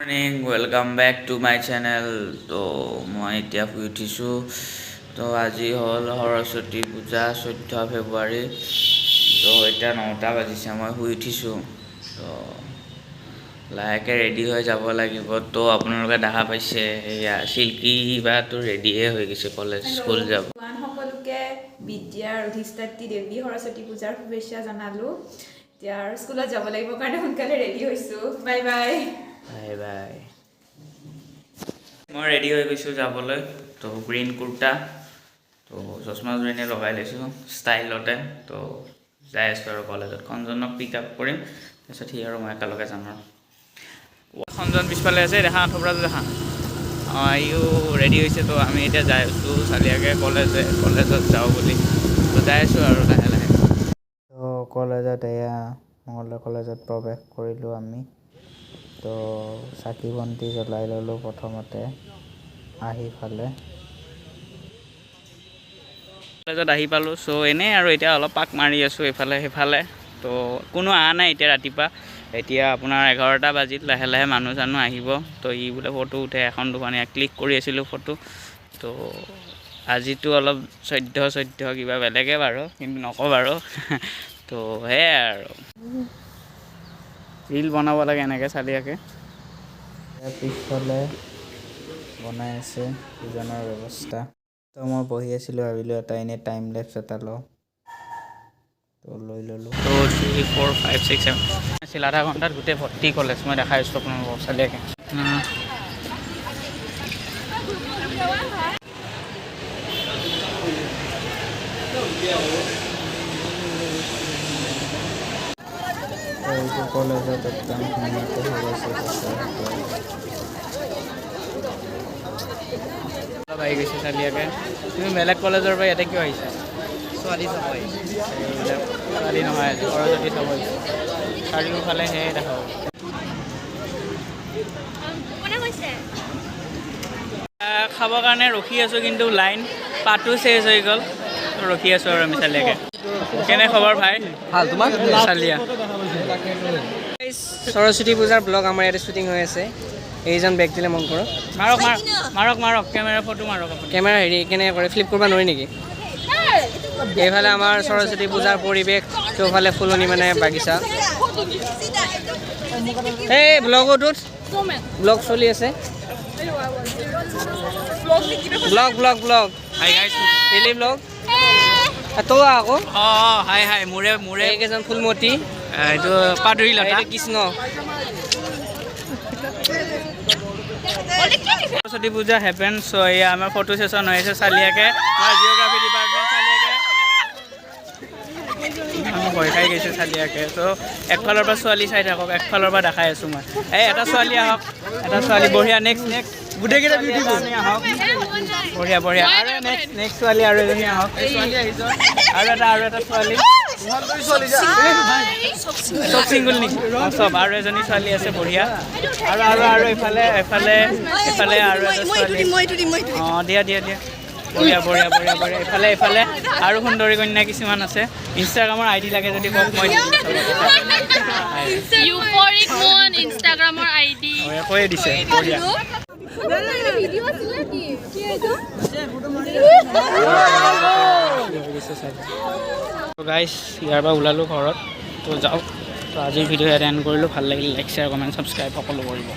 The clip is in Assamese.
Morning, welcome back to my channel. তো মই এতিয়া শুই উঠিছোঁ। তো আজি হ'ল সৰস্বতী পূজা, 14 ফেব্ৰুৱাৰী। তো এতিয়া 9টা বাজিছে, মই শুই উঠিছোঁ। তো লাহেকৈ ৰেডি হৈ যাব লাগিব। তো আপোনালোকে দেখা পাইছে, সেয়া চিল্কি বাটো ৰেডিয়ে হৈ গৈছে, কলেজ স্কুল যাব। ভগৱান সকলোকে বিদ্যাৰ অধিষ্ঠাত্ৰী দেৱী সৰস্বতী পূজাৰ শুভেচ্ছা জনালোঁ। এতিয়া আৰু স্কুলত যাব লাগিব কাৰণে সোনকালে ৰেডি হৈছোঁ। Bye bye. Bye bye. মই ৰেডি হৈ গৈছোঁ যাবলৈ। তো গ্ৰীণ কুৰ্তা, তো চশমা এনেই লগাই লৈছোঁ ষ্টাইলতে। তো যাই আছোঁ আৰু কলেজত। খঞ্জনক পিক আপ কৰিম, তাৰপিছত সি আৰু মই একেলগে যাম। আৰু খঞ্জন পিছফালে আছে, দেখা থোপৰাটো দেখা। অঁ, ইও ৰেডি হৈছে। তো আমি এতিয়া যাই আছোঁ চালিয়াকে কলেজত যাওঁ বুলি। তো যাই আছোঁ আৰু লাহে লাহে। তো কলেজত, এয়া মঙলদৈ কলেজত প্ৰৱেশ কৰিলোঁ আমি। তো চাকি বন্তি জ্বলাই ল'লোঁ প্ৰথমতে আহি ফালে। কলেজত আহি পালোঁ। চ' এনেই আৰু এতিয়া অলপ পাক মাৰি আছোঁ এইফালে সেইফালে। তো কোনো অহা নাই এতিয়া ৰাতিপুৱা। এতিয়া আপোনাৰ 11টা বাজিল, লাহে লাহে মানুহ চানুহ আহিব। তো ই বোলে ফটো উঠে এখন দুখন, ইয়াত ক্লিক কৰি আছিলোঁ ফটো। তো আজিতো অলপ 14 14 কিবা বেলেগে বাৰু, কিন্তু নকওঁ বাৰু। তো সেয়াই আৰু ৰিল বনাব লাগে এনেকৈ চালিয়াকৈ। ইয়াৰ পিছফালে বনাই আছে ভোজনৰ ব্যৱস্থা। তো মই বহি আছিলোঁ, ভাবিলোঁ এটা এনেই টাইম লেপছ এটা লওঁ। তো লৈ ল'লোঁ। তো 3, 4, 5, 6, 7 আছিল, আধা ঘণ্টাত গোটেই ভৰ্তি কলেজ। মই দেখাই আছোঁ আপোনালোকক চালিয়াকৈ। তো এইটো কলেজত একদম ধুনীয়াকৈ সজাইছে গৈছে। অলপ আহি গৈছে চালিয়াকৈ। তুমি বেলেগ কলেজৰ পৰা ইয়াতে কিয় আহিছা? ছোৱালী চাব আহিছোঁ। এইবিলাক ছোৱালী নহয়, আজি সৰস্বতী চাব আহিছে। চাৰিওফালে সেয়াই দেখা পাব। কোনে কৈছে? খাবৰ কাৰণে ৰখি আছোঁ, কিন্তু লাইন পাতো চেঞ্জ হৈ গ'ল। তো ৰখি আছোঁ আৰু আমি চালিয়াকৈ। কেনে খবৰ ভাই? ভাল, তোমাৰ? চালিয়া। সৰস্বতী পূজাৰ ব্লগ আমাৰ ইয়াতে শ্বুটিং হৈ আছে। এইজন ব্যক্তিলে মন কৰক। মাৰক মাৰক মাৰক মাৰক, কেমেৰা ফটো মাৰক আপুনি। কেমেৰা হেৰি কেনেকৈ কৰে? ফ্লিপ কৰিব নোৱাৰি নেকি? এইফালে আমাৰ সৰস্বতী পূজাৰ পৰিৱেশ, কেওফালে ফুলনি মানে বাগিচা। এই ব্লগটোত ব্লগ চলি আছে, blog blog blog. Hi guys. Daily blog. তই আকৌ। অঁ অঁ হাই হাই, মোৰে মোৰে। এইকেইজন ফুলমতী। এইটো পাদুৰী লতা। এইটো কৃষ্ণ। সৰস্বতী পূজা হেপেন। চ' এয়া আমাৰ ফটো ছেশ্যন হৈ আছে চালিয়াকে, আমাৰ জিঅ'গ্ৰাফী ডিপাৰ্টমেণ্ট চালিয়াকে। মানুহ ভয় খাই গৈছে চালিয়াকে। ত' একফালৰ পৰা ছোৱালী চাই থাকক, একফালৰ পৰা দেখাই আছোঁ মই। এই এটা ছোৱালী আহক, এটা ছোৱালী, বঢ়িয়া। নেক্সট নেক্সট, গোটেইকেইটা বিউটিফুল আহক, বঢ়িয়া বঢ়িয়া। আৰু নেক্সট নেক্সট ছোৱালী আৰু এজনী আহক, আৰু এটা ছোৱালী। চব চিংগুল নেকি? অঁ, চব। আৰু এজনী ছোৱালী আছে, বঢ়িয়া। আৰু আৰু আৰু এইফালে এফালে এফালে আৰু এটা ছোৱালী। অঁ, দিয়া দিয়া দিয়া, বঢ়িয়া বঢ়িয়া বঢ়িয়া বঢ়িয়া। এইফালে এইফালে আৰু সুন্দৰী কন্যা কিছুমান আছে। ইনষ্টাগ্ৰামৰ আই ডি লাগে যদি কওক, মই দি দিম চবকে। ইউফৰিক মুন ইনষ্টাগ্ৰামৰ আইডি। অঁ, কৈয়ে দিছে, বঢ়িয়া। ভিডিঅ' আছিলে কি কি এইটো? গাইছ, ইয়াৰ পৰা ওলালোঁ ঘৰত, তো যাওক। তো আজিৰ ভিডিঅ' ইয়াত এণ্ড কৰিলোঁ। ভাল লাগিলে লাইক, শ্বেয়াৰ, কমেণ্ট, ছাবস্ক্ৰাইব সকলো কৰিব।